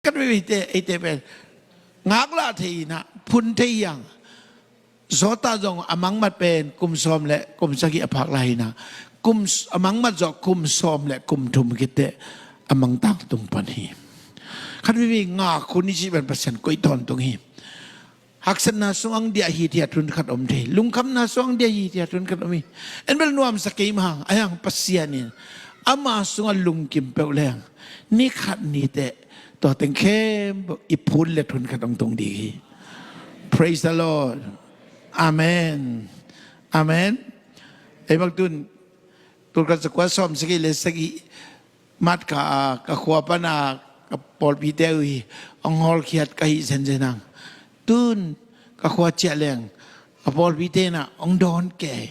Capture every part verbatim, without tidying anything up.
Khat veivei te eite pen ngaklah thei inah phun thei hiang. Zawta zong a mangmat pen kum sawm le kum sagih a phak lai inah, kum s-, a mangmat zawh kum sawm le kum thum khit teh a mangtang tung pan hi. Khat veivei ngak hun i cih pen Pasian koih tawntung hi. Haksatna sungah hong diah hithiat hun khat om thei. Lungkhamna sungah hong diah hithiat hun khat om hi. En bel nuamsa kei mah hang, a hiang Pasian in ama sungah lungkim peuh leng ni khat ni teh tua teng khempeuh i phun let hun khat hong tung ding hi. Praise the Lord. Amen. Amen. Ei bang tun tulkhat zakua sawm sagih le sagih March kha a ka khua pana ka pawlpite uh hi hong hawlkhiat ka hih zenzen hang. Tun ka khua ciah leng ka pawlpite inah hong dawn kei.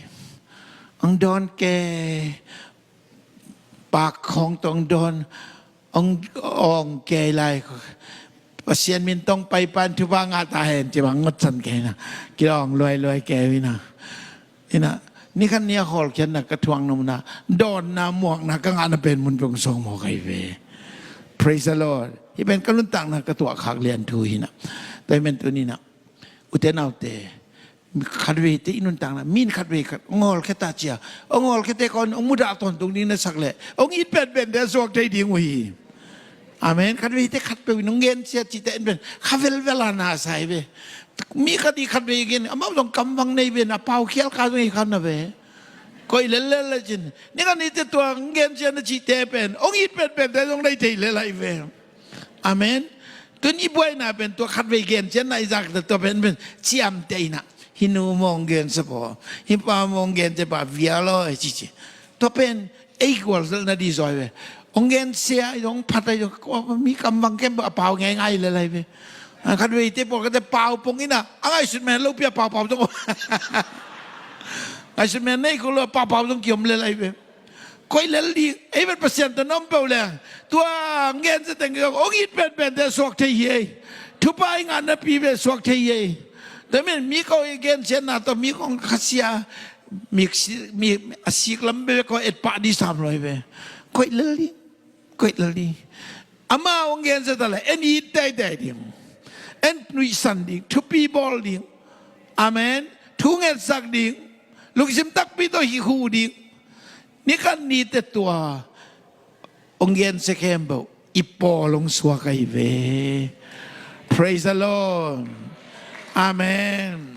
Hong dawn kei. Pak khawng tawh hong dawn, hong awng kei lai. Pasian min tawh hong paipa in thupha ngah ta hen ci bang ngot san kei inah kilawng luailuai kei uh inah. Inah, ni khat ni a hawlkhiatna ka thuak nopna, dawnna muakna ka ngahna pen mun peuh hong sawng mawk ahi ve. Praise the Lord. Hih pen ka nuntakna ka tuahkhak lian thu hi inah. Tua hi men tuni inah, ute naute, khat veite i nuntakna, min khat vei khat hong hawlkhia ta cia, hong hawlkhiate kong hong mudah tawntung ding na sak leh hong it penpente a suak thei ding uh hi. Amen. Khat veite khat peuh in hong gensia cihte en pen kha velvel a na sa hi ve. Mi khat i khat vei gen, amau zong kamvang nei ve, na pau khial ka zong i khan na ve. Koih lellel le cin, ni khat ni te tua hong gensia na cihte pen hong it penpente zong nei thei lel ahi ve. Amen. Tun i buaina pen tua khat vei gensia na i zak tua pen pen ciamteh inah, hih nu mawng gensia paw, hih pa mawng gensia pa vial aw e cici. Tua pen ei gualzalna di zaw hi ve. Hong gensia ahi zong, hong phat ahi zong, mi kamvang khempeuh a pau ngeingai lel ahi ve. A khat veite pawlkhatte pau pong inah a ngaihsut men lopi a paupau zong, ngaihsut men nei kho lo a paupau zong kiom lel ahi ve. Koih lel ding, ei vet Pasian tawh na om peuh leng tua hong gensia teng hong it penpente suak thei hi ei. Thupha i ngah napi ve suak thei hi ei. Tua men mi ko i gensiatna tawh mi kong khasia, mi si-, mi a sik lam bek ko et pah ding sam lo hi ve. Koih lel ding. Koih lel ding. Ama hong gensia ta leh en it teitei ding. En nuihsan ding, thupi bawl ding. Amen. Thu ngetsak ding. Lungsim takpi tawh hih hu ding. Ni khat ni te tua hong gensia khempeuh i pawl hong suak ahi ve. Praise the Lord. Amen.